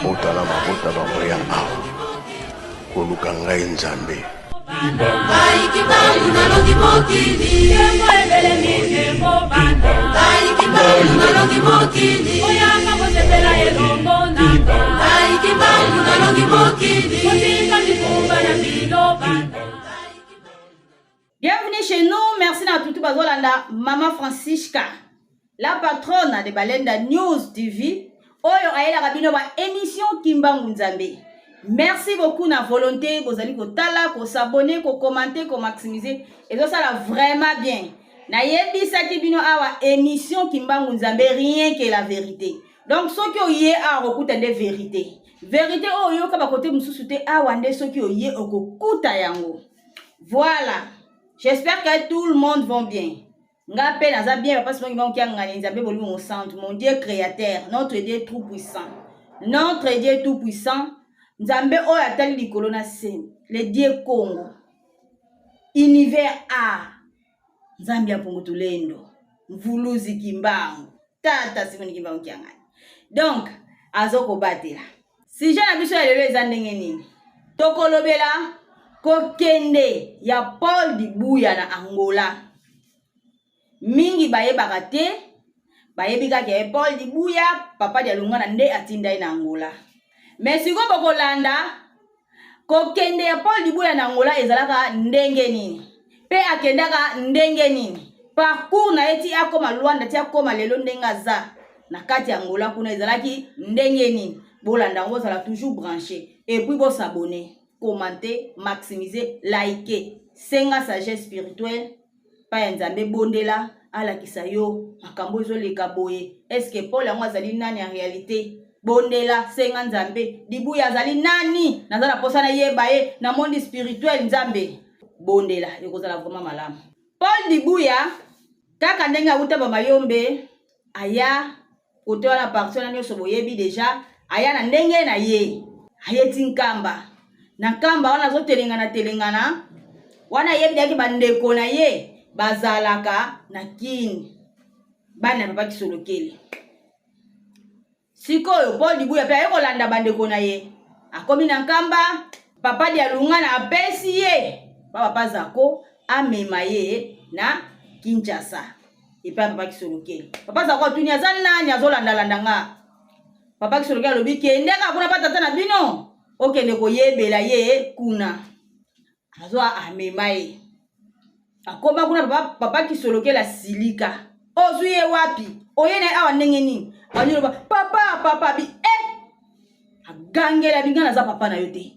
Mabota na mabota bakoya awa koluka ngai Nzambe. Ngai Kimbangu nalongi mokili. Nkembo ebelemi nkembo bana. Ngai Kimbangu nalongi mokili. Boyaka bosepela elongo na nga. Ngai Kimbangu nalongi mokili. Botika mikumba na bino bana. Bienvenue chez nous, merci na tutu bazolanda Mama Francisca, la patronne de Balenda News TV, oyo ayelaka bino ba émission Kimbangu Nzambe. Merci beaucoup na volonté bozali kotala, ko s'abonner, ko commenter, ko maximiser. Ezosala vraiment bien. Nayebisaki bino awa émission Kimbangu Nzambe rien que la vérité. Donc soki oye awa okokuta nde vérité. Vérité oyo oyoka ba kote mosusu te awa nde soki oye okokuta yango. Voilà. J'espère que tout le monde va bien. Nga pe naza bien papa Simon Kimbangu Kiangani Nzambe bolimo mosantu mon Dieu créateur notre Dieu tout puissant notre Dieu tout puissant Nzambe oyo atali likolo na se le Dieu Congo univers A Nzambe ya mpungu tulendo mvuluzi Kimbangu tata Simon Kimbangu Kiangani donc azokobatela Sujet na biso ya lelo eza ndenge nini? Tokolobela kokende ya Paul Dibuya na Angola. Mingi bayebaka te, bayebi kaka ye Paul Dibuya, papa Dialungana nde atinda ye na Angola. Mais sikoyo bokolanda kokende ya Paul Dibuya na Angola ezalaka ndenge nini? Pe akendaka ndenge nini? Parcours na ye ti akoma Luanda ti akoma lelo ndenge aza na kati ya Angola kuna ezalaki ndenge nini? Bolanda yango, bozala toujours branché et puis bo s'abonner, commenter, maximiser, liker. Senga sagesse spirituelle pa ya Nzambe, bondela alakisa yo makambo ezoleka boye. Est-ce que Paul yango azali nani en réalité? Bondela, senga Nzambe. Dibuya azali nani? Naza na posa nayeba ye na monde spirituel. Nzambe, bondela, ekozala vraiment malamu. Paul Dibuya kaka ndenge awuta ba Mayombe aya kote wana parti wana nyonso boyebi deja, aya na ndenge na ye, ayeti Nkamba. Na Nkamba wana azotelengana telengana wana, ayebi yaki bandeko na ye bazalaka na Kini, bana ya papa Kisolokele. Sikoyo Paul Dibuya mpe aye kolanda bandeko na ye, akomi na Nkamba, papa Dialungana apesi ye pa papa Zako amema ye na Kinshasa epai papa Kisolokele. Papa Zako atuni aza nani azolandalanda nga. Papa Kisolokele alobi kende kaka kuna pa tata na bino okende koyebela ye kuna. Azwa amema ye, akoma kuna papa, papa Kisolokele asilika, ozwi ye wapi, oye na ye awa ndenge nini? Aloba papa, papa bi eh! Agangela bi ngai naza papa na yo te.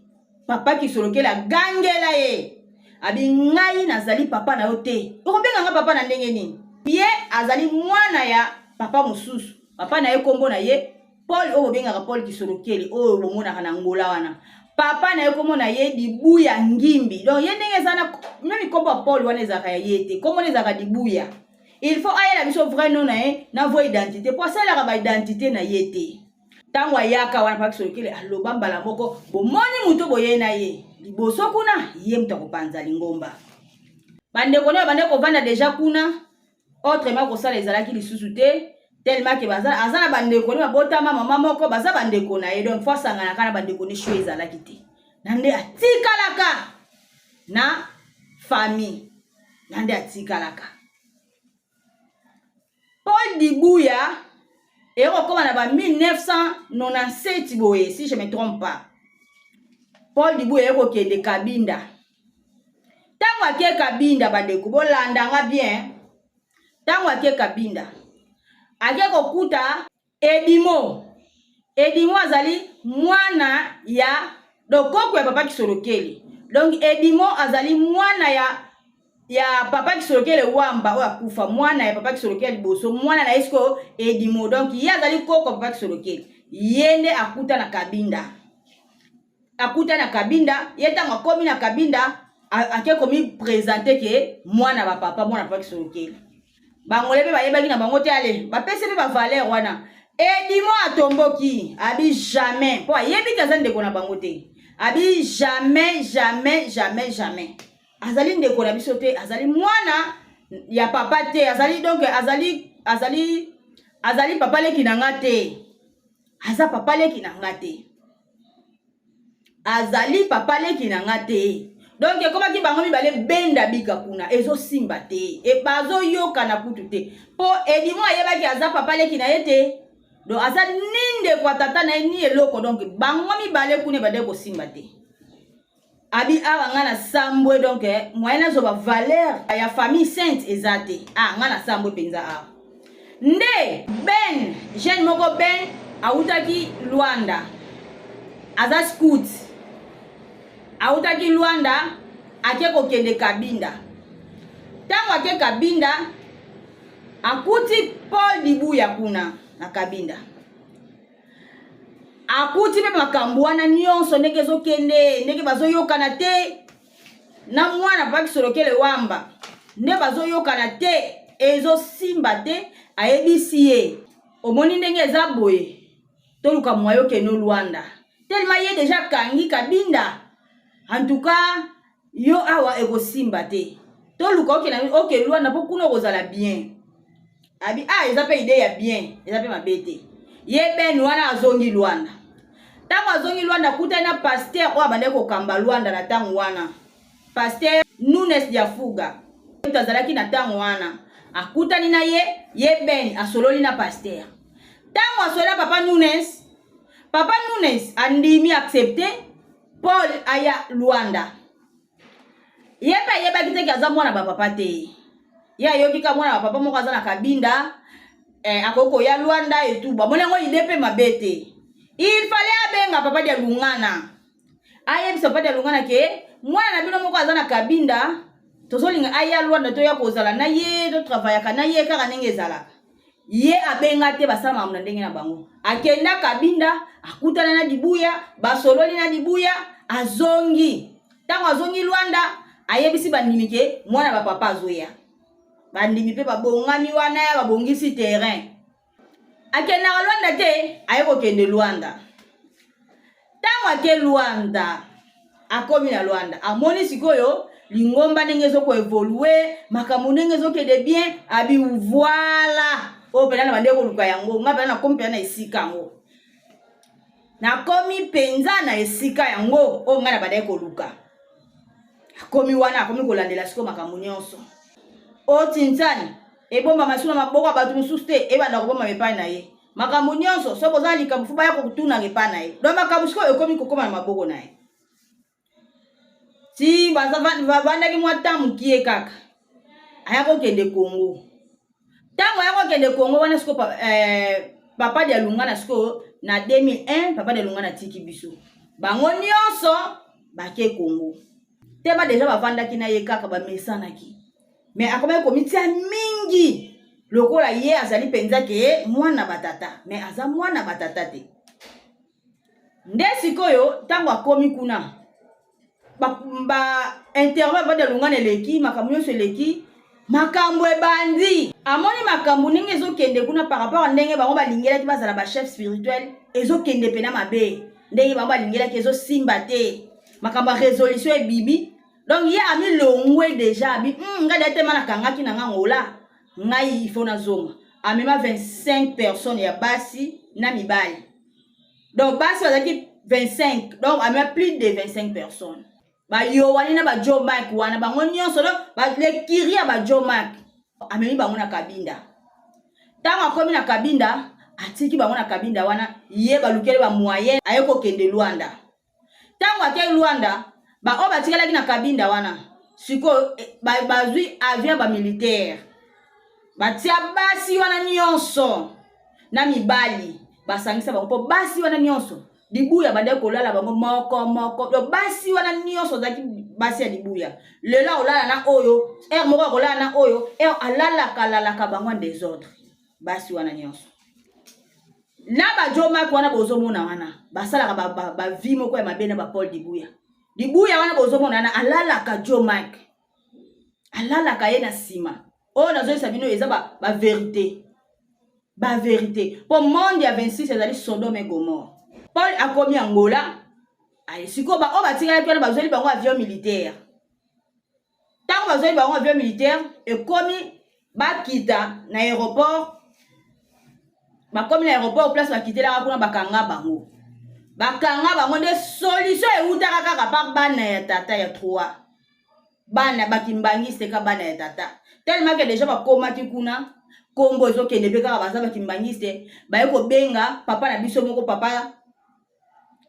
Papa Kisolokele agangela ye abi ngai nazali papa na yo te, okobenga nga papa na ndenge nini? Ye azali mwana ya papa mosusu, papa na ye kombo na ye Paul oyo bobengaka Paul Kisolokele oyo bomonaka na Angola wana, papa na ye kombo na ye Dibuya Ngimbi. Donc ye ndenge eza na meme kombo ya Paul wana ezalaka ya ye te, kombo na ezalaka Dibuya. Il faut ayela biso vrai nom na ye na vraie identité, po asalelaka ba identité na ye te. Ntango ayaka wana papa Kisolokele aloba mbala moko, bomoni moto boye na ye liboso kuna, ye moto akopanza lingomba. Bandeko nayo bande kovanda deja kuna, autrement kosala ezalaki lisusu te, tellement ke baza aza na bandeko ne babotama mama moko, baza bandeko na ye, donc fo asanganaka na bandeko ne, choix ezalaki te, na nde atikalaka na famille, na nde atikalaka. Paul Dibuya ekokoma na ba 1997 boye, si je me trompe pas. Paul Dibuya ekokende Kabinda. Ntango ake Kabinda, bandeko bolanda nga bien, ntango ake Kabinda ake kokuta Edimo. Edimo azali mwana ya dokoko ya papa Kisolokele. Donc Edimo azali mwana ya papa Kisolokele Wamba oyo akufa, mwana ya papa Kisolokele liboso, mwana na ye sikoyo Edimo. Donc ye azali koko ya papa Kisolokele, ye nde akuta na Kabinda. Akuta na Kabinda, ye ntango akomi na Kabinda ake komi présenter ke mwana ba papa, mwana papa Kisolokele. Bangole mpe bayebaki na bango te, ale bapesi mpe ba valeur wana. Edimo atomboki, abi jamais, mpo ayebi ke aza ndeko na bango te. Abi jamais, jamais, jamais, jamais, azali ndeko na biso te, azali mwana ya papa te, azali donc azali azali azali papa leki na nga te, aza papa leki na nga te. Azali papa leki na nga te. Donc ekomaki bango mibale benda bika kuna ezosimba te e bazoyokana kutu te mpo Edimo ayebaki aza papa leki na ye te, donc aza ni ndeko ya tata na ye ni eloko. Donc bango mibale kuna ebandaki kosimba te. Abi awa nga na sambwe, donc eh, moyen nazwa ba valeur ya famille sainte eza te. Ah, nga na sambwe mpenza awa. Nde Ben, jeune moko Ben awutaki Luanda, aza scout, awutaki Luanda ake kokende Kabinda. Ntango ake Kabinda akuti Paul Dibuya kuna na Kabinda, akuti mpe makambo wana nyonso ndenge ezokende, ndenge bazoyokana te na mwana papa Kisolokele Wamba, nde bazoyokana te, ezosimba te. Ayebisi ye, omoni ndenge eza boye, toluka mwaye okende Luanda, tellement ye deja akangi Kabinda. En tout cas yo awa ekosimba te, toluka okende oke Luanda mpo kuna okozala bien. Abi ah, eza mpe idée ya bien, eza mpe mabe te. Ye Ben wana azongi Luanda. Ntango azongi Luanda akutani na pasteur oyo abandaki kokamba Luanda na ntango wana, pasteur Nunes Diafuga moto azalaki na ntango wana. Akutani na ye, ye Ben asololi na pasteur. Ntango asololi na papa Nunes, papa Nunes andimi, accepte Paul aya Luanda. Ye mpe ayebaki te ke aza mwana bapapa te. Ye ayoki ka mwana bapapa moko aza na Kabinda, eh, akoki koya Luanda etu. Bamoni yango ide mpe mabe te. Il fallait abenga papa dia Lungana, ayebisa papa dia Lungana ke mwana na bino moko aza na Kabinda, tozolinga aya Luanda, toya kozala na ye, totravayaka na ye kaka ndenge ezalaka. Ye abenga te, basala makambo na ndenge na bango. Akenda Kabinda, akutana na Dibuya, basololi na Dibuya, azongi. Ntango azongi Luanda, ayebisi bandimi ke mwana bapapa azoya. Bandimi mpe babongami wana, babongisi terrain. Akendaka Luanda te, aye kokende Luanda. Ntango ake Luanda, akomi na Luanda, amoni sikoyo lingomba ndenge ezokoevolue, makambo ndenge ezokende bien. Abi voila, oyo mpena na bandeki koluka yango, ngai mpena nakomi mpena na esika yango, nakomi mpenza na esika yango oyo ngai na bandeki koluka. Akomi wana, akomi kolandela sikoyo makambo nyonso. Otinzani ebombama lisusu na maboko ya bato mosusu te, ebanda kobombama epai na ye. Makambo nyonso, soki boza na likambo, fo baya kotunaka epai na ye. Donc makambo sikoyo ekomi kokóma na maboko na ye. Ti bavandaki mwa temps mokie kaka, aya kokende Congo. Ntango aya kokende Congo wana sikoyo, papa dia Lungana sikoyo na 2001, papa dia Lungana atiki biso, bango nyonso bake Congo te. Ba deja bavandaki na ye kaka, bamesanaki, mais akomaki komitia mingi lokola ye azali mpenza ke mwana batata, mais aza mwana batata te. Nde sikoyo ntango akomi kuna, ba, ba interview ba Lungana eleki, makambo nyonso eleki, makambo ebandi. Amoni makambo ndenge ezokende kuna par rapport ndenge bango balingelaki bazala ba chef spirituel, ezokende pena mabe. Ndenge bango balingelaki ezosimba te, makambo ya résolution ebimi. Donc ye amilongwe deja, abi ngai deja tema nakangaki na nga Ngola, ngai il faut nazonga. Amema 25 personnes ya basi na mibali, donc basi bazalaki 25, donc amema plus de 25 personnes. Bayowani na bajo Mike wana, bango nyonso, donc lekiri ya bajo Mike, amemi bango na Kabinda. Ntango akomi na Kabinda, atiki bango na Kabinda wana, ye balukeli ba moyen, aye kokende Luanda. Ntango akei Luanda, baoyo batikalaki na Kabinda wana sikoyo bazwi avion bamilitaire, batia basi wana nyonso na mibali, basangisa bango, mpo basi wana nyonso Dibuya bandaki kolala bango moko moko. Donc basi wana nyonso azalaki basi ya Dibuya. Lelo akolala na oyo, heure moko akolala na oyo, heure alalaka alalaka bango en désordre, basi wana nyonso na bajo Mike wana bozomona wana basalaka ba, ba, ba vie moko ya mabe na ba Paul Dibuya. Dibuya wana bozomona wana alalaka Jo Mike, alalaka ye na nsima. Oyo nazoyesa bino eza ba, ba vérité, ba vérité, mpo monde ya 26 ezali Sodome et Gomorre. Paul akomi Angola, aye sikoyo baoyo batikalaki wana bazweli bango avion militaire. Ntango bazweli bango avion militaire, ekomi bakita na aéroport. Bakomi na aéroport, place bakitelaka kuna, bakanga bango. Bakanga bango nde solution ewutaka kaka par bana ya tata ya 3. Bana bakimbangiste ka bana ya tata. Tellement que deja bakomaki kuna kombo ezokende mpe kaka baza bakimbangiste baye kobenga papa na biso moko papa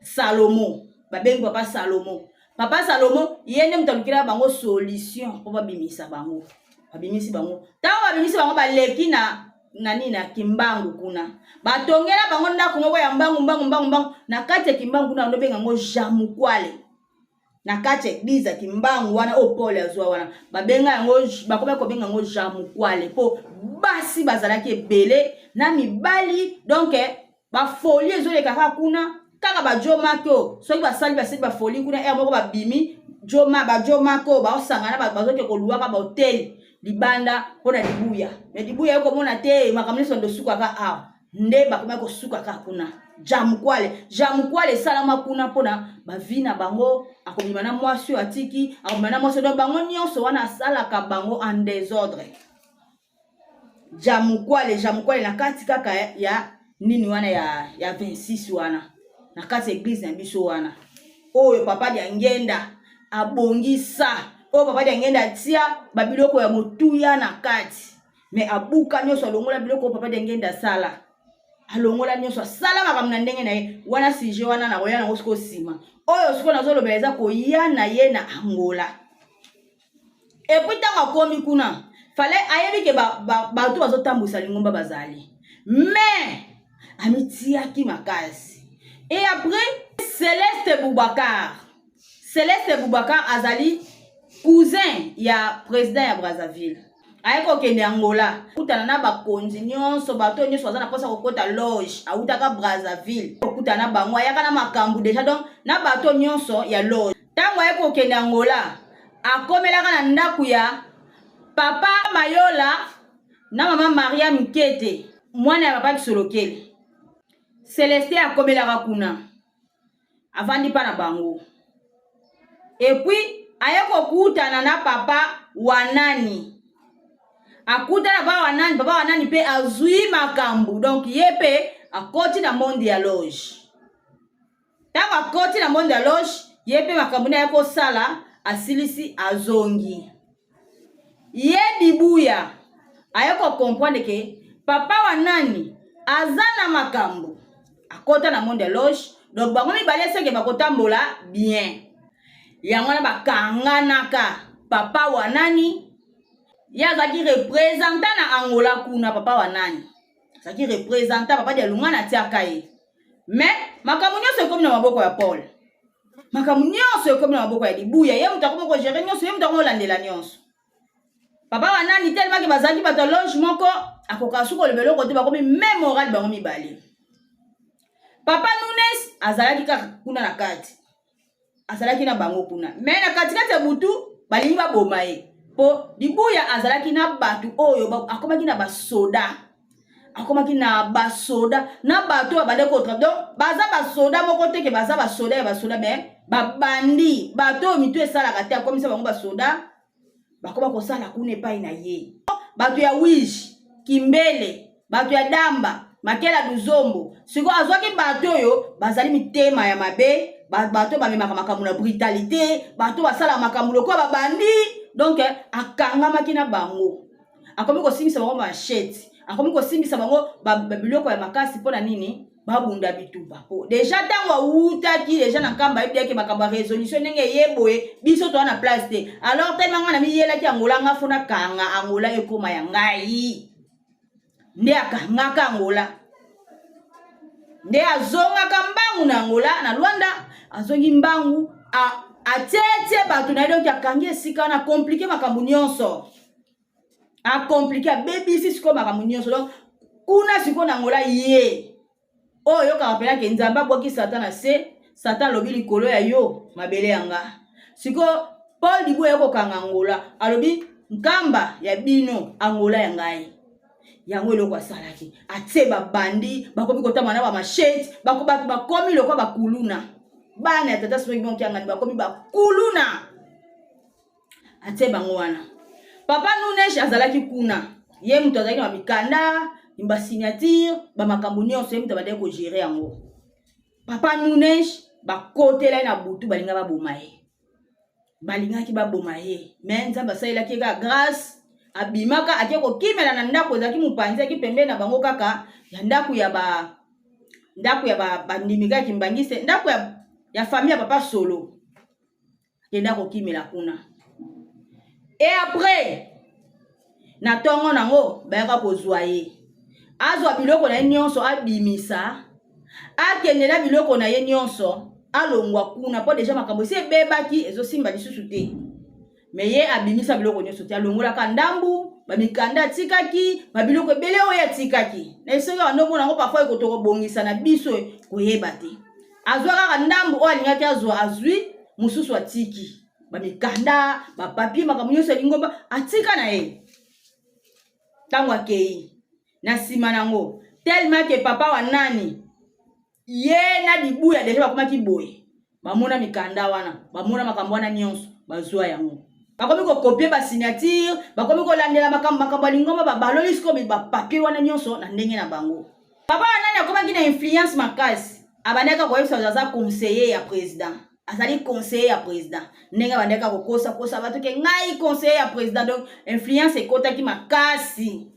Salomo babengi papa Salomo papa Salomo ye nde moto alukelaka bango solution mpo babimisa bango babimisi bango ntango babimisi bango baleki na na nini na kimbangu kuna batongela bango ndako moko ya mbangu mbangu mbangu mbangu na kati ya kimbangu kuna bandobenga yango jamukwale na kati ya eglize ya kimbangu wana oyo paul azwa wana babenga yango bakomaki kobenga yango jamukwale mpo basi bazalaki ebele na mibali donk bafolie ezoleka kaka kuna kaka bajomako soki basali basali bafolie kuna ere moko babimi joma bajomako baosangana bazoke koluwaka bahotel libanda mpo na libuya me libuya ekomona te makambo nyonso ndosukaka awa nde bakomaki kosuka kaka kuna jamukwale jamukwale esalama kuna mpona bavi na bango akobima na mwasi oyo atiki akobima na mwasi oyo bango nyonso wana asalaka bango en desordre jamukwale jamukwale na kati kaka ya nini wana ya, ya 26 wana na kati ya eglize na biso wana oyo papa Diangenda abongisa oyo papa Diangenda atia babiloko ya motuya na kati me abuka nyonso alongola biloko oyo papa Diangenda asala alongola nyonso asala makambo na ndenge na ye wana sujet wana nakoya nango sikoyo nsima oyo sikoyo nazolobela eza koya na ye na Angola epuis ntango akomi kuna fale ayebi ke bato bazotambwisa lingomba bazali mais amitiaki makasi et après Celeste Boubacar Celeste Boubacar azali cousin ya président ya Brazzaville aye kokende Angola kutana na bakonzi nyonso bato nyonso baza na mposa kokota loge awutaka Brazzaville kokutana na bango ayaka na makambo deja donc na bato nyonso ya loge ntango aye kokende Angola akomelaka na ndako ya papa Mayola na mama Maria Nkete mwana ya papa Kisolokele Celestin akomelaka kuna avandi mpa na bango epuis aye kokutana na papa Wanani akutana papa Wanani papa Wanani mpe azwi makambo donc ye mpe akoti na monde ya loge ntango akoti na monde ya loge ye mpe makambo nde aye kosala asilisi azongi ye Dibuya aye kocomprendre ke papa Wanani aza na makambo akota na monde ya loge donc bango mibale seke bakotambola bien yango wana bakanganaka papa Wanani ye azalaki représentant na Angola kuna papa Wanani azalaki représentant papa Dialungana atiaka ye mais makambo nyonso ekomi na maboko ya Paul makambo nyonso ekomi na maboko ya Dibuya ye moto akomi kogérer nyonso ye moto akomi kolandela nyonso papa Wanani telemaki bazalaki bato ya loge moko akoka suki koloba eloko te bakomi même moral bango mibale papa Nunes azalaki kaka kuna na kati azalaki na bango kuna me na katikati ya butu balingi baboma ye mpo Dibuya azalaki na bato oyo akomaki na basoda akomaki na basoda na bato oyo babandaki kotra donc baza basoda moko te ke baza basoda ya basoda me babandi bato oyo mitu esalaka te akomisa bango basoda bakoma kosala kuna epai na ye bato ya wige kimbele bato ya damba makela luzombo sikoyo azwaki bato oyo bazali mitema ya mabe bato bamemaka makambo na brutalité bato basalaka makambo lokola babandi donc akangamaki na bango akomi kosimbisa bango machete akomi kosimbisa bango biloko ya makasi mpo na nini babunda bitumba po deja ntango awutaki deja na nkamba ayebiyaki makambo ya résolution ndenge eye boye biso toza na place te alors tellement ngai namiyelaki Angola nga fo nakanga Angola ekóma ya ngai nde akangaka Angola nde azongaka mbangu na Angola na Lwanda azongi mbangu atietie bato na ye donc akangi esika wana akomplike makambo nyonso akomplike abebisi sikoyo makambo nyonso donc kuna sikoyo na Angola ye oyo oyokaka mpena ke Nzambe abwaki Satan na se Satan alobi likolo ya yo mabele ya nga sikoyo Paul Dibuya ye kokanga Angola alobi nkamba ya bino Angola ya ngai yango eloko asalaki atie babandi bakomi kotamba na bamashete bato bakomi lokola bakuluna bana ya tata soki bonkiangani bakomi bakuluna atie bango wana papa Nunes azalaki kuna ye moto azalaki na mikanda basignature bamakambo nyonso ye moto abandaki kogérer yango. Papa Nunes bakotela ye na butu, balinga baboma ye, balingaki baboma ye, me Nzambe asalelaki ye kaka grâce, abimaka ake kokimela na ndako ezalaki mopanzi, aki pembeni na bango kaka ya ndako ya ba ndako ya bandimi kaka kimbangiste, ndako ya famille ya papa Solo, akenda kokimela kuna. E après na ntongo nango bayaka kozwa ye, azwa biloko na ye nyonso, abimisa, akende na biloko na ye nyonso, alongwa kuna mpo deja makambo esi ebebaki, ezosimba lisusu te. Me ye abimisa biloko nyonso te, alongolaka ndambu bamikanda atikaki, babiloko ebele oyo atikaki na esongi bando omona yango parfois ekotokobongisa na biso koyeba te. Azwa kaka ndambu oyo alingaki azwa, azwi mosusu atiki, bamikanda, bapapie, makambo nyonso ya lingomba atika na ye. Ntango akei na nsima nango, tellement ke papa wa nani ye na Dibuya deja bakomaki boye, bamona mikanda wana, bamona makambo wana nyonso, bazwa yango, bakomi kokopie basignature, bakomi kolandela makambo makambo ya lingomba, babaloli sikoyo bapapie wana nyonso na ndenge na bango. Papa wa nani akomaki na influence makasi, abandaki koyebisa aza conseiller ya président, azali conseiller ya président, ndenge abandaki kokosa kosa bato ke ngai conseiller ya président. Donc influence ekotaki makasi,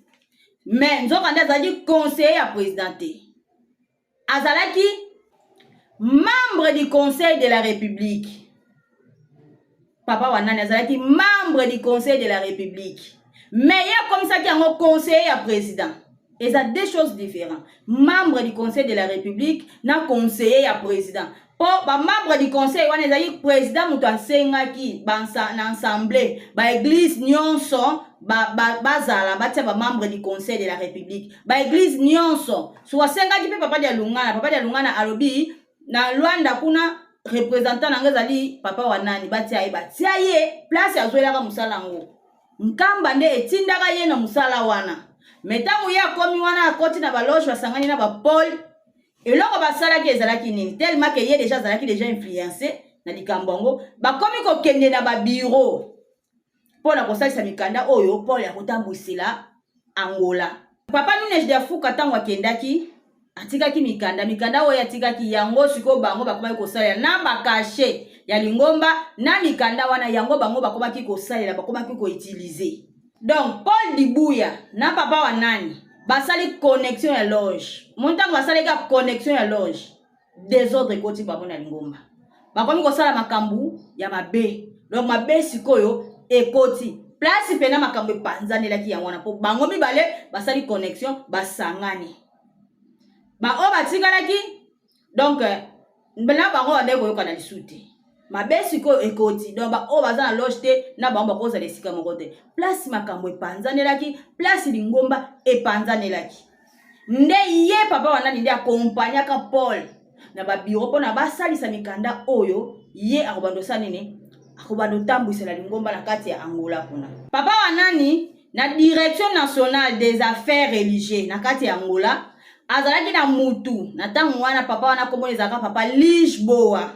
mais nzoka nde azalaki conseiller ya président te, azalaki membre du Conseil de la République. Papa wa nani azalaki membre du Conseil de la République, mais ye akomisaki yango conseiller ya président. Eza deux choses différentes, membre du Conseil de la République na conseiller ya président, mpo bamembre du conseil wana ezalaki président moto asengaki na assemblée, baeglise nyonso bazala batia bamembre du Conseil de la République, baeglise nyonso. So asengaki mpe papa Dialungana. Papa Dialungana alobi na Lwanda kuna représentant nango ezali papa wa nani, batia ye, batia ye place azwelaka mosala yango. Nkamba nde etindaka ye na mosala wana. Me ntango ye akomi wana, akoti na baloge, basangani na bapaul. Eloko basalaki ezalaki nini? Tellement ke ye deja azalaki deja influencé na likambo yango, bakomi kokende na babiro mpo na kosalisa mikanda oyo Paul ya kotambwisela Angola. Papa Nunes de Afuka, ntango akendaki, atikaki mikanda, mikanda oyo atikaki yango sikoyo bango bakomaki kosalela na bakashe ya lingomba na mikanda wana, yango bango bakomaki kosalela, bakomaki koutilize. Donc Paul Dibuya na papa wa nani basali connexion ya loge mo. Ntango basalaki connexion ya loge, désordre ekoti bango na lingomba, bakomi kosala makambo ya mabe. Donc mabe sikoyo ekoti place mpena, makambo epanzanelaki yango wana, mpo bango mibale basali connexion, basangani. Baoyo batikalaki donc na bango bandaki koyokana lisusu te. Mabe sikoyo ekoti. Donc baoyo baza na loge te na bango bakozala esika moko te. Place makambo epanzanelaki, place lingomba epanzanelaki, nde ye papa wanani nde akompagnaka Paul na babiro mpona basalisa mikanda oyo ye akobanda osala nini, akobanda otambwisela lingomba na kati ya Angola kuna. Papa wanani na Direction nationale des affaires religieux na kati ya Angola azalaki na mutu na ntango wana. Papa wana komona ezalaka papa Lige Boa.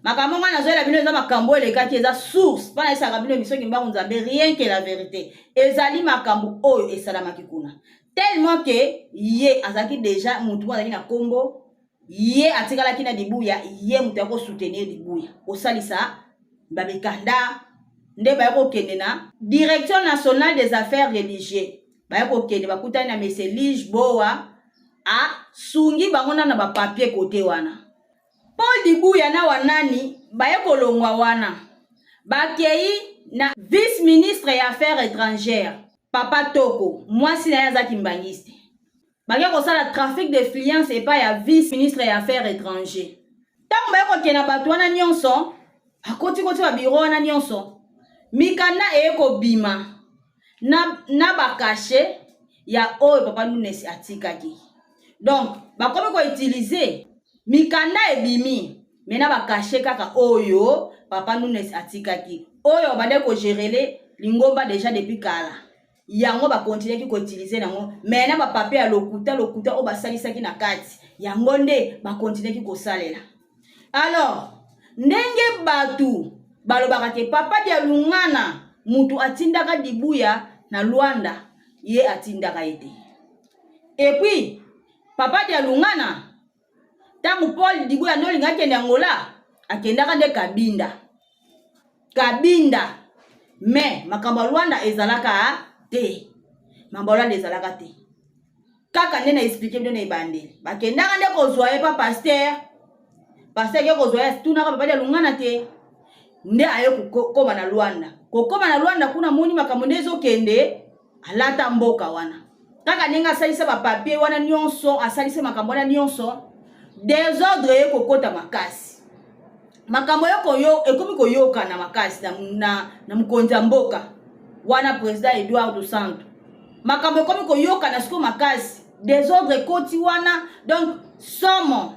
Makambo ngai nazoyela bino eza makambo oyo elekaki, eza source mpo nayesaka bino émission Kimbangu Nzambe, rien que la vérité. Ezali makambo oyo esalamaki kuna, tellement ke ye azalaki déjà mutu moko azalaki na nkombo. Ye atikalaki na Dibuya, ye moto ya kosoutenir Dibuya kosalisa bamikanda. Nde baya kokende na Direction nationale des affaires religieux, baya kokende, bakutani na monsieur Lige Boa, asungi bango na bapapier kote wana. Paul Dibuya na wanani baye kolongwa wana, bakei na vice ministre ya affaires étrangères, papa Toko, mwasi na ye aza kimbangiste. Bake kosala trafic d'influence epai ya vice ministre ya affaires étrangers. Ntango baye kokende na bato wana nyonso, akotikoti babiro wana nyonso, mikanda eye kobima na bakashe ya oyo papa Nunes atikaki. Donc bakomi koutilize mikanda ebimi me na bakashe kaka oyo papa Nunes atikaki, oyo babandaki kogerele lingomba deja depuis kala. Yango bakontinuaki koutilize yango me na bapapier ya lokuta lokuta oyo basalisaki na kati, yango nde bakontinuaki kosalela. Alors ndenge bato balobaka ke papa Dialungana mutu atindaka Dibuya na Lwanda, ye atindaka ye te. Et puis papa Dialungana, Ntango Paul Dibuya nde olinga akende Angola, akendaka nde Kabinda. Kabinda. Mais makambo ya Luanda ezalaka te. Makambo ya Luanda ezalaka te. Kaka nde na expliquer bino na ebandeli. Bakendaka nde kozwa ye pa pasteur. Pasteur ke kozwa ye atunaka papa Dialungana te. Nde aye kokoma na Luanda. Kokoma na Luanda kuna moni makambo nde ezokende alata mboka wana. Kaka ndenge asalisa ba papier wana nyonso, asalisa makambo wana nyonso, desordre ye kokota makasi. Makambo yo ekomi koyokana makasi na, na, na mokonzi ya mboka wana president Eduardo Santos. Makambo ekomi koyokana siko makasi, desordre ekoti wana, donc somo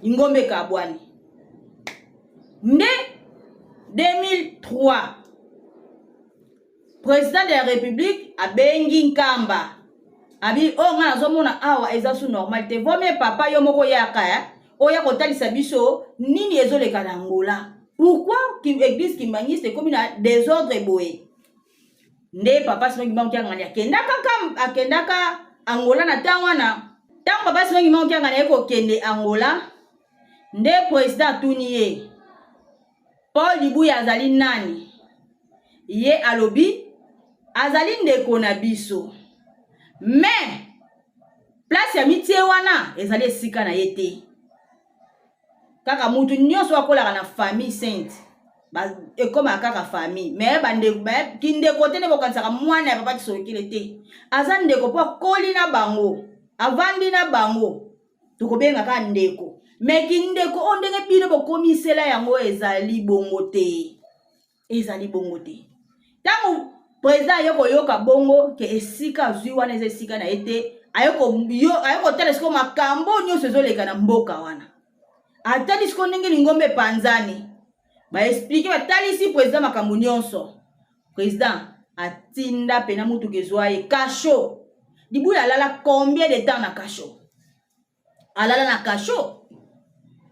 lingombe ekabwani. Nde 2003 President de la Republique abengi Nkamba abi oyo oh, ngai nazomona awa eza su normal te vaut mieux papa yo moko yaka eh? oya kotalisa biso nini ezoleka na Angola pourquoi église kimbanguiste ekomi na desordre boye nde papa Simon Kimbangu Kiangani akendaka akendaka Angola na ntango wana ntango papa Simon Kimbangu Kiangani aye kokende Angola nde president atuni ye Paul Dibuya azali nani? Ye alobi azali ndeko na biso. Mais place ya mitie wana ezali esika na ye te. Kaka mutu nyonso akolaka na famille sainte ekomaka kaka famille mais bandeko kindeko te nde bokanisaka mwana ya papa Kisolokele te aza ndeko mpo akoli na bango avandi na bango tokobenga kaka ndeko me kindeko oyo ndenge bino bokomisela yango ezali bongo te ezali bongo te ntango president aye koyoka bongo ke esika azwi wana eza esika na ye te aye kotala sikoyo makambo nyonso ezoleka na mboka wana atali sikoyo ndenge lingomba epanzani baexplike batalisi president makambo nyonso President atinda pena mutuka ezwa ye cachot. Dibuya alala combien de temps na cachot? Alala na cachot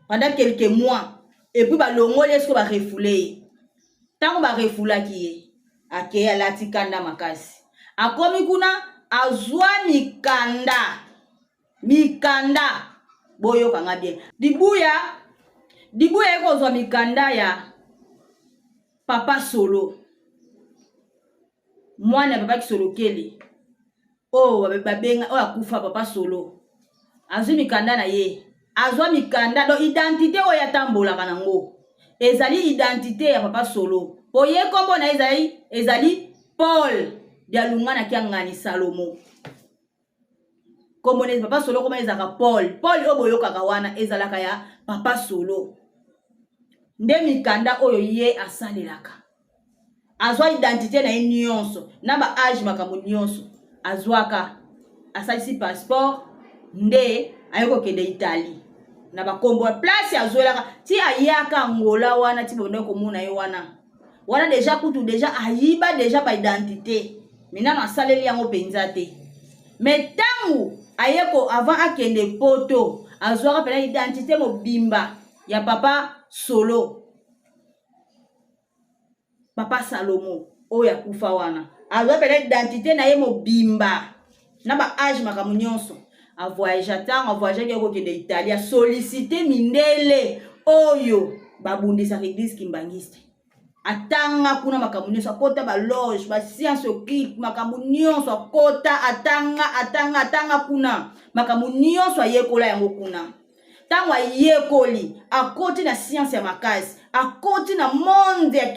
pendant quelques mois et puis balongoli ye sikoyo ba refoule ye. Ntango ba refoulaki ye akei alati kanda makasi. Akomi kuna azwa mikanda mikanda boyoka nga bien. Dibuya Dibuya ye kozwa mikanda ya Papa Solo, mwana ya papa Kisolokele oyo babenga oyo akufa papa Solo azwi mikanda na ye, azwa mikanda donc identite oyo atambolaka nango ezali identite ya papa Solo po ye nkombo na ye ezali ezali Paul Dialungana Kiangani Salomo. Kombo na papa Solo koma ezalaka Paul. Paul oyo boyokaka wana ezalaka ya papa Solo. Nde mikanda oyo ye asalelaka. Azwa identité na ye nyonso, na ba age makambo nyonso azwaka. Asalisi passeport nde aye kokende Italie. Na ba kombo place azwelaka ti ayaka Angola wana ti bobandaki komona ye wana. Wana deja kutu deja ayiba deja ba identité. Mais nano asaleli yango mpenza te. Mais tangu aye ko avant akende poto azwaka pena identité mobimba ya papa Solo. Papa Salomo oyo akufa wana. Azwa pena identité na ye mobimba na ba age makambo nyonso. A voyagea tango a voyageaki aye kokende Italie a solliciter mindele oyo babundisaka eglise kimbanguiste. Atanga kuna makambo nyonso, akota ba loge, ba science occulte, makambo nyonso akota, atanga, atanga, atanga kuna. Makambo nyonso ayekola yango kuna. Ntango ayekoli, akoti na science ya makasi, akoti na monde ya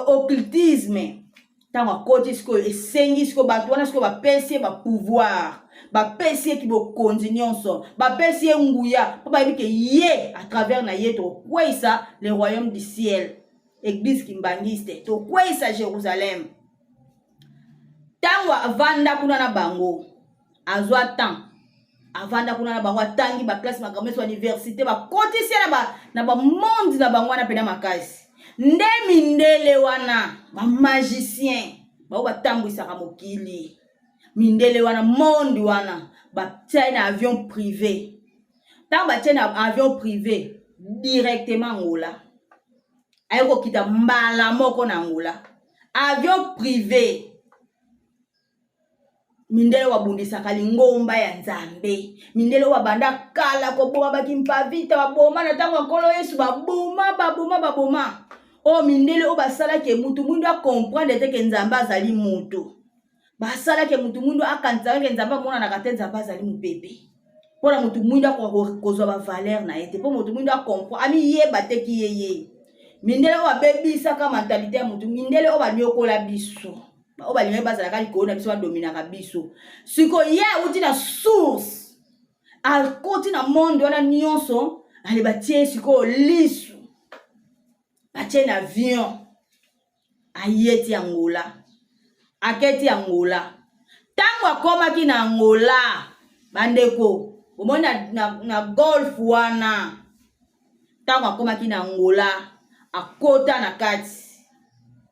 occultisme. Ntango akoti sikoyo, esengi sikoyo bato wana sikoyo bapesi ye ba pouvoir, bapesi ye kibokonzi nyonso, bapesi ye nguya, mpo bayebi ke ye à travers na ye tokokweyisa le royaume du ciel, église kimbanguiste, tokweyisa Jérusalem. Ntango avanda kuna na bango, azwa temps avanda kuna na bango, atangi ba classe makambo nyonso, université, bakotisi ye na ba monde na bango wana pena makasi. Nde mindele wana ba magicien bao batambwisaka mokili, mindele wana monde wana batia ye na avion privé. Ntango batie na avion privé directement Angola, aye kokita mbala moko na Angola, avion privé. Mindele oyo babundisaka lingomba ya Nzambe, mindele oyo babanda kala koboma bakimpavita, baboma na ntango ya Nkolo Yesu, baboma baboma baboma. Oyo mindele oyo basalaki mutu mwindu acomprendre te ke Nzambe azali mutu. Basalaki mutu mwindu akanisaka ke Nzambe amonanaka te, Nzambe azali mopepe. Mpo na mutu mwindu akoka kozwa ba valeur na ye te, mpo mutu mwindu acomprendre, amiyeba te ki ye ye. Mindele oyo babebisaka mentalite ya mutu, mindele oyo banyokola biso. Baoyo balingaki bazalaka likolo na biso, badominaka biso. Sikoyo ye awuti na source, akoti na monde wana nyonso, ale batie sikoyo lisu, batie na avion, ayeti Angola, aketi Angola. Ntango akomaki na Angola, bandeko, bomoni na, na, na golf wana, ntango akomaki na Angola, akota na kati,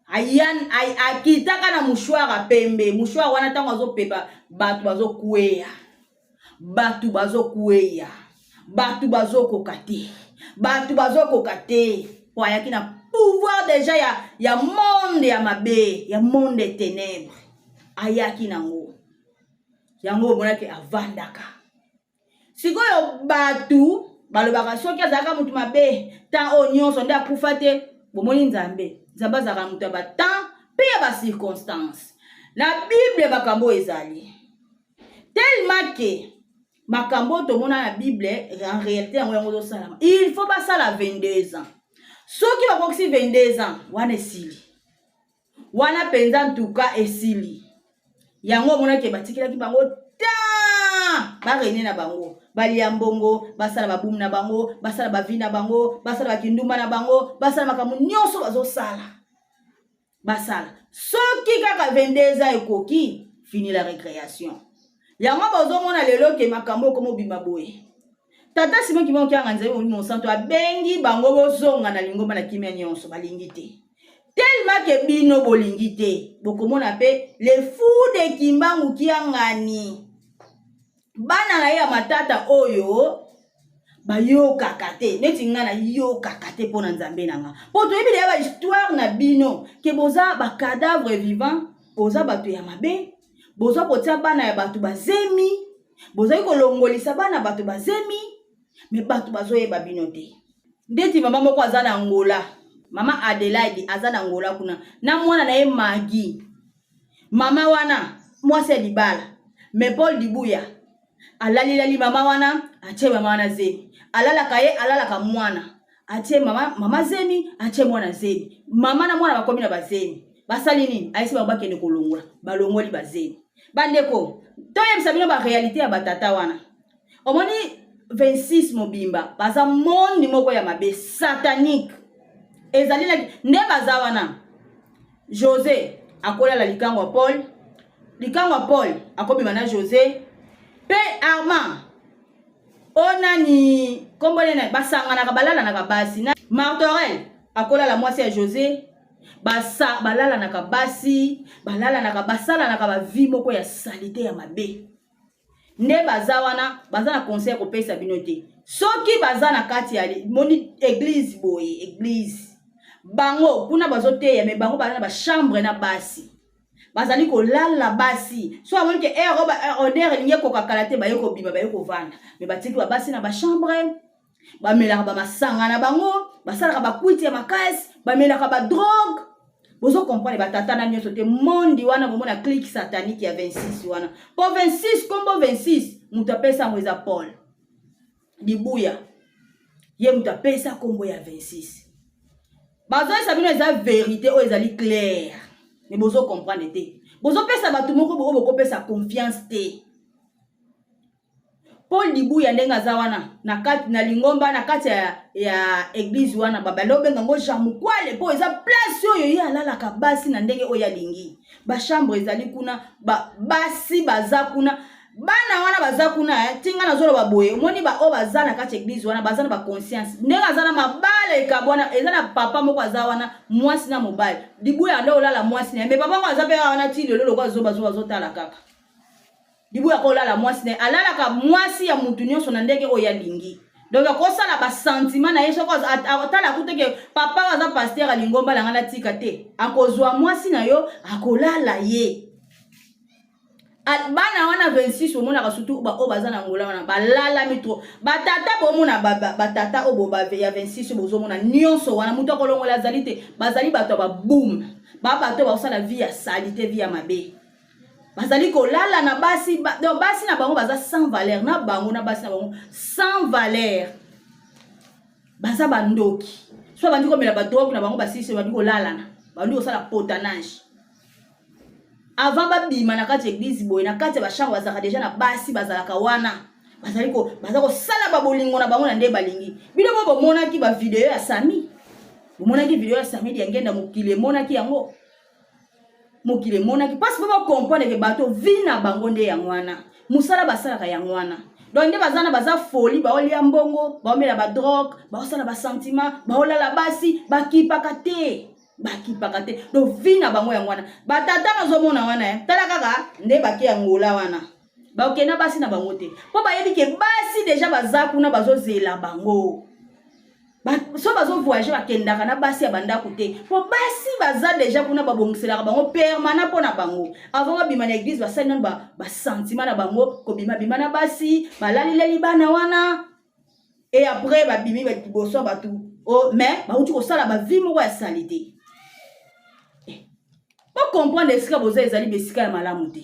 ayan akitaka na mouchoir ya pembe. Mouchoir wana ntango azopepa, bato bazokweya, bato bazokweya, bato bazokoka te, bato bazokoka te, po ayaki na pouvoir deja ya, ya monde ya mabe, ya monde ténèbre, ayaki nango. Yango omonaki avandaka. Sikoyo bato balobaka soki azalaka moto mabe, temps oyo nyonso nde akufa te. Bomoni Nzambe, Nzambe azalaka moto ya ba temps mpe ya ba circonstance. Na Bible makambo oyo ezali tellement ke makambo oyo tomona na Bible en réalité yango yango ezosalama. Il faut basala 22 ans. Soki bakokisi 22 ans wana esili, wana mpenza ntuka esili. Yango omonaki batikelaki bango ta barene na bango, balia mbongo, basala babumu na bango, basala bavi na bango, basala bakindumba na bango, basala makambo nyonso bazosala, basala. Soki kaka 22 ans ekoki, fini la récréation. Yango bozomona lelo ke makambo okomobima boye. Tata Simon Kimbangu Kiangani Nzambe Molimo Mosantu abengi bango bozonga na lingomba na kimia nyonso, balingi te. Tellement ke bino bolingi te, bokomona pe le fou de Kimbangu Kiangani, bana na ye ya matata oyo bayokaka te, neti nga nayokaka te mpo na Nzambe na nga. Po toyebi deya ba histoire na bino ke boza ba cadavre vivant, boza bato ya mabe, boza kotia bana ya bato bazemi, bozali kolongolisa bana bato bazemi, me bato bazoyeba bino te. Ndeti mama moko aza na Angola, mama Adelaide aza na Angola kuna na mwana na ye Maggie. Mama wana mwasi ya libala, me Paul Dibuya alalilali mama wana, atie mama wana zemi, alalaka ye, alalaka mwana, atie mama, mama zemi, atie mwana zemi, mama na mwana bakomi na bazemi. Basali nini? Ayesi bango bakende kolongola, balongoli bazemi. Bandeko, toyebisa bino ba réalité ya batata wana. Omoni 26 mobimba baza monde moko ya mabe satanique. Ezali na nde baza wana. José akolala likango ya Paul, likango ya Paul akobima na José pe Armand onani kombo nene basanganaka balalanaka basi na Martorel akolala mwasi ya José, basa balalanaka basi, balalanaka basalanaka ba vie moko ya salite ya mabe. Nde baza wana, baza na conseil ya kopesa bino te. Soki baza na kati ya moni église boye, église bango kuna bazoteya, me bango baza na ba chambre na basi, bazali kolala basi. So amoni ke heure ba honneur elingi ekoka kala te, baye kobima, baye kovanda, me batiki ba basi na ba chambre, bamelaka ba masanga na bango, basalaka ba kwiti ya makasi, bamelaka ba drogue. Bozo comprendre ba tata na nyonso te mondi wana, bomona clique satanique ya 26 wana. Po 26, kombo 26, moto apesa yango eza Paul Dibuya, ye moto apesa kombo ya 26. Bazoyesa bino eza vérité oyo ezali claire, mais bozo comprendre te. Bozopesa bato moko oyo bokopesa confiance te. Paul Dibuya ndenge aza wana na kati na lingomba na kati ya, ya église wana, babanda obenga ngo Jean Mukwale po eza place oyo ye alalaka basi na ndenge oyo alingi. Ba chambre ezali kuna, ba basi baza kuna, bana wana baza kuna eh, tinga nazoloba boye, omoni ba oyo baza na kati ya église wana baza na ba conscience ndenge aza na mabala ekabwana, eza na papa moko aza wana mwasi na mobali. Dibuya nde olala mwasi na ye, mais papa ngo aza pe wana ti lelo lokola zoba zoba azotala kaka. Dibuya akolala mwasi na ye, alalaka mwasi ya mutu nyonso na ndenge oyo alingi. Donc akosala ba sentiment na ye, soko atala kuta ke papa oyo aza pasteur ya lingomba na ngai natika te, akozwa mwasi na yo akolala ye. Bana wana 26 omonaka surtout baoyo baza na Angola wana balalami trop. Batata bomona batata oyo ya 26 bozomona nyonso wana moto akolongola azali te. Bazali bato ya baboom, ba bato bakosala vie ya salite, vie ya mabe. Bazali kolala na basi ba, donc basi na bango baza sans valeur na bango na basi na bango sans valeur. Baza bandoki. So bandi komela ba drogue na bango basisi bandi kolalana, bandi kosala potanage. Avant babima na kati ya eglise boye, na kati ya bachambre bazalaka deja na basi bazalaka wana. Bazali ko baza kosala ba bolingo na bango na nde balingi. Bino bo bomonaki ba video ya Sami. Bomonaki video ya Sami Diangenda mokili emonaki yango. Mokili emonaki parce que ba comprendre que bato vie na bango nde yango wana. Musala basalaka yango wana. Donc nde baza na baza folie, baolia mbongo, baomela ba drogue, baosala ba sentiment, baolala basi, bakipaka te. Bakipaka te. Donc vie na bango yango wana. Ba tata nazomona wana eh. Tala kaka nde bake Angola wana. Bakenda basi na bango te. Po bayebi ke basi deja baza kuna bazozela bango. So bazo voyager bakendaka na basi ya bandako te. Po basi baza deja kuna babongiselaka bango permanent mpo na bango. Avant babima na église basali nanu ba, ba sentiment na bango kobima bima na basi, balalileli bana wana. Et après babimi ba liboso ya bato. Oh, mais bauti kosala ba vie moko ya salite. Bo comprendre esika boza ezali besika ya malamu te.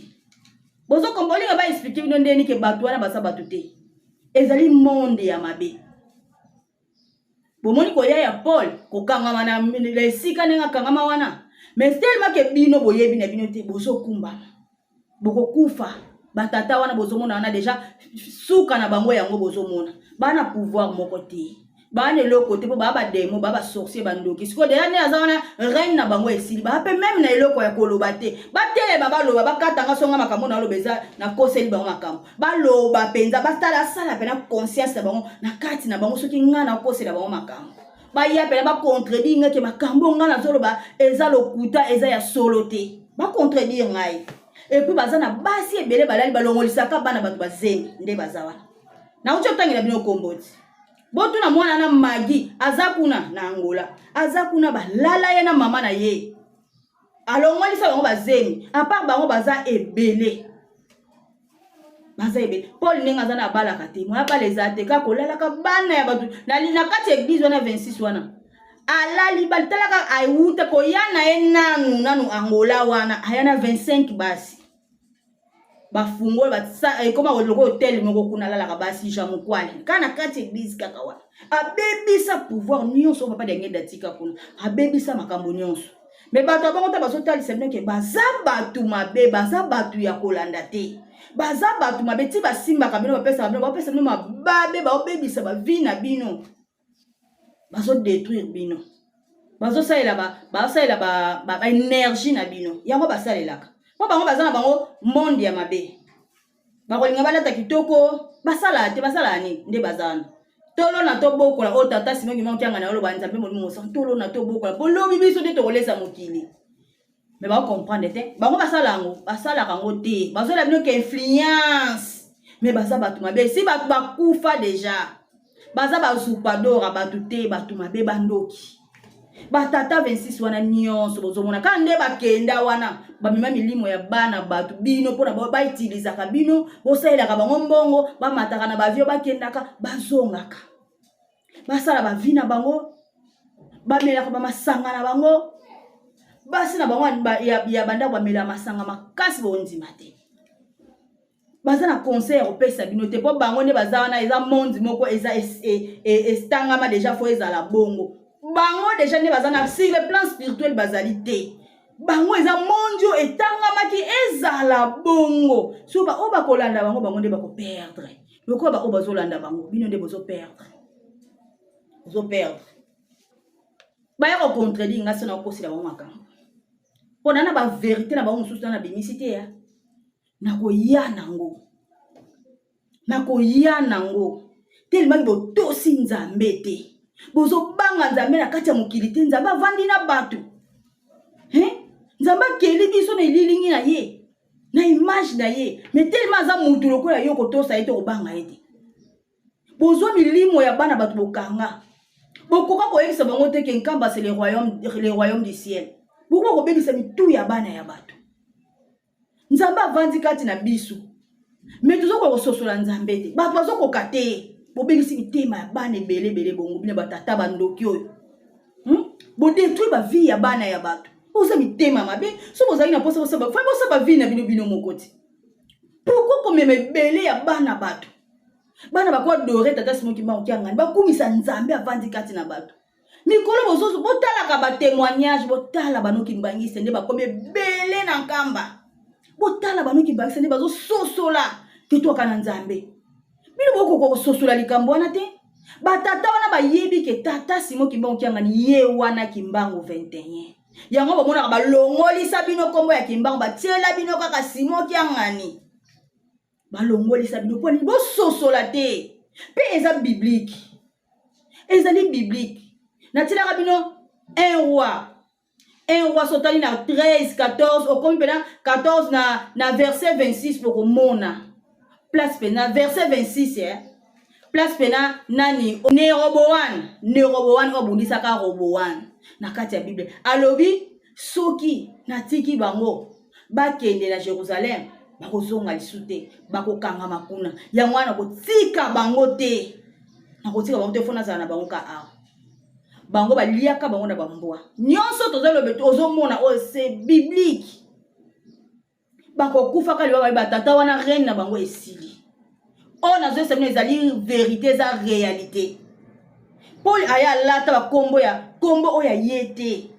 Bozo comprendre ba expliquer bino ndeni ke bato wana baza bato te. Ezali monde ya mabe. Bomoni koya ya Paul kokangama na esika ndenge akangama wana. Mais tellement ke bino boyebi na bino te bozokumbama. Bokokufa. Batata wana bozomona wana deja suka na bango yango bozomona. Bana pouvoir moko te. Bana eloko te po ba ba demo, ba ba sorcier ba ndoki. Siko deja nde aza wana reine na bango esili. Ba pe même na eloko ya koloba te. Ba telema ba loba ba katanga songa makambo na loba eza na koseli bango makambo. Ba loba penza ba tala sala pena conscience na bango na kati na bango soki nga na kosela bango makambo. Ba ya pena ba contredire nga ke makambo nga na zoloba eza lokuta eza ya solo te. Ba contredire ngai. Et puis baza na basi ebele balali balongolisaka bana bato bazemi nde baza wana. Na uti otangela bino kombo ti. Botuna mwana na Maggie aza kuna na Angola. Aza kuna balala ye na mama na ye. Alongolisa bango bazemi. A part bango baza ebele. Baza ebele. Paul ndenge aza na abalaka te. Moya bala eza te. Kaka kolalaka bana ya bato. Na na kati ya église wana 26 wana. Alali bali talaka awuta koya na ye nanu nanu Angola wana aya na 25 basi. Bafungola ba ekoma loko hotel moko kuna alalaka basi Jean Mukwale. Kaka na kati ya église kaka wana. Abebisa pouvoir nyonso papa Diangenda atika kuna. Abebisa makambo nyonso. Mais bato ya bongo ta bazotalisa bino ke baza bato mabe, baza bato ya kolanda te. Baza bato mabe ti basimbaka bino, bapesaka bino, bapesa bino mababe, baobebisa ba vie na bino. Bazo détruire bino. Bazosalela ba, bazosalela ba, ba, ba énergie na bino. Yango basalelaka. Po bango baza na bango monde ya mabe. Bakolinga balata kitoko, basala te, basala nini nde baza wana. Tolona tobokola oyo tata Simon Kimbangu Kiangani aloba Nzambe molimo mosantu, tolona tobokola bolobi biso nde tokolesa mokili. Mais ba comprendre te, bango basala yango, basalaka yango te. Bazola bino ke influence. Mais baza bato mabe, si bato bakufa déjà. Baza ba usurpadora bato te, bato mabe bandoki. Ba tata 26 wana nyonso bozomona kaka nde bakenda wana bamema milimo ya bana bato bino mpona ba utilisaka bino, bosalelaka bango mbongo, bamataka na bavio bakendaka, bazongaka. Basala ba vie na bango, bamelaka ba masanga na bango. Basi na bango ya bandako bamelaka masanga makasi bondima te. Baza na conseil ya kopesa bino te po bango nde baza wana eza monde moko eza estangama déjà fo ezala bongo. Bango déjà nde baza na sur le plan spirituel bazali te. Bango eza monde oyo etangamaki ezala bongo. So ba oyo bakolanda bango, bango nde bako perdre. Lokola ba oyo bazolanda bango, bino nde bozo perdre. Bozo perdre. Baya ko contredire nga so na kokosela bango makambo. Pona na ba vérité na bango mosusu na bimisi te ya. Nakoya nango. Nakoya nango. Tellement botosi Nzambe te. Bozobanga Nzambe na kati ya mokili te. Nzambe avandi na bato. Hein? Nzambe akeli biso na elilingi na ye. Na image na ye. Mais tellement aza mutu lokola yo kotosa ye te kobanga ye te. Bozwa milimo ya bana bato bokanga. Bokoka koyebisa bango te ke Nkamba c'est le royaume du ciel. Bokoka kobebisa mitu ya bana ya bato. Nzambe avandi kati na biso, me tozokoka kososola Nzambe te. Bato bazokoka te. Bobebisi mitema ya bana ebele ebele bongo bino batata bandoki oyo. Bodetruire ba vie ya bana ya bato. Boza mitema mabe. So bozali na posa bosaba, fa bosaba vie na bino bino moko te. Pourquoi komema ebele ya bana bato? Bana bako adorer tata Simon Kimbangu Kiangani, bakumisa Nzambe avandi kati na bato. Mikolo bozozo botalaka ba témoignage, botala bano kimbangiste nde bakomi ebele na Nkamba. Botala bano kimbangiste nde bazososola kitwaka na Nzambe. Bino bokoka kososola likambo wana te. Batata wana bayebi ke tata Simon Kimbangu Kiangani ye wana Kimbangu 21. Yango bomonaka balongolisa bino kombo ya Kimbangu, batiela bino kaka Simon Kiangani. Balongolisa bino mpo nini bososola te. Mpe eza biblique. Ezali biblique. Natielaka bino un roi. Un roi sotali na 13, 14, okomi mpena 14 na verset 26 bokomona. Place pena verset 26 Place pena nani Neroboan, Neroboan oyo abundisaka Roboan na kati ya Bible. Alobi soki natiki bango bakende na Jérusalem bakozonga lisu te, bakokangama kuna. Yango wana nakotika bango te. Nakotika bango te, fo nazala na bango ka awa. Bango baliaka bango na bambwa. Nyonso tozoloba ozomona oyo c'est biblique. Bakokufaka liwa baye batata wana reine na bango esili. Oyo nazoyesa bino ezali vérité, eza réalité. Paul aya alata ba kombo ya kombo oyo aye te.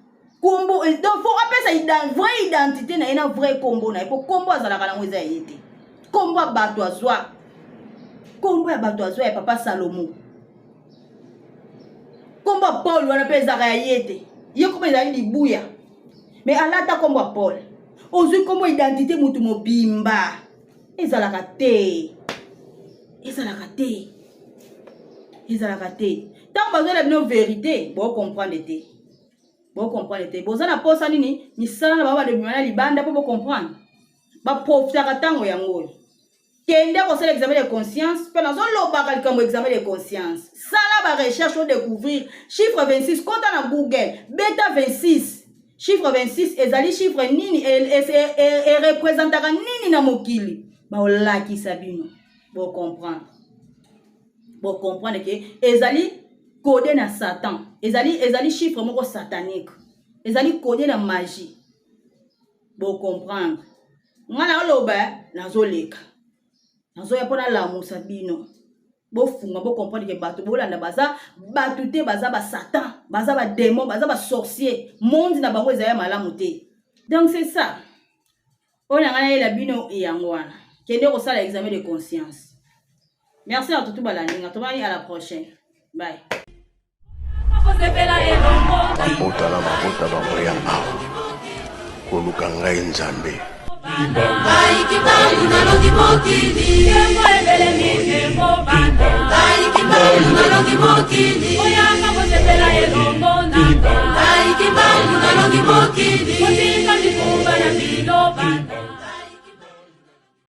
Kombo donc faut apesa vraie identité na ye na vrai kombo na ye, po kombo azalaka nango eza ya ye te. Kombo ya bato azwa. Kombo ya bato azwa ya papa Salomo. Kombo ya Paul wana pe ezalaka ya ye te. Ye kombo ezali libuya. Mais alata kombo ya Paul. Ozwi kombo identité mutu mobimba. Ezalaka te. Ezalaka te. Ezalaka te. Tango bazwela bino vérité, bo comprendre te. Bo comprendre te. Boza na posa nini? Misala na bango ba na libanda po bo comprendre. Ba profitaka tango yango oyo. Kende kosala examen de conscience, pe nazolobaka likambo examen de conscience. Sala ba recherche o découvrir chiffre 26, kota na Google, beta 26. Chiffre 26 ezali chiffre nini e représentaka nini na mokili? Baolakisa bino. Bo comprendre. Bo comprendre que ezali codé na Satan. Ezali chiffre moko satanique. Ezali codé na magie. Bo comprendre. Nga naloba nazoleka. Nazoya mpo nalamusa bino. Bofunga, bo comprendre que bato bolanda baza bato te, baza ba Satan, baza ba démon, baza ba sorcier. Monde na bango ezali ya malamu te. Donc c'est ça. Oyo na nga nayela bino yango wana. Kende kosala examen de conscience. Merci à tout balandi nga. Tobani à la prochaine. Bye. Mabota na mabota bakoya awa koluka ngai Nzambe. Ngai Kimbangu nalongi mokili. Ngai Kimbangu nalongi mokili. Ngai Kimbangu nalongi mokili.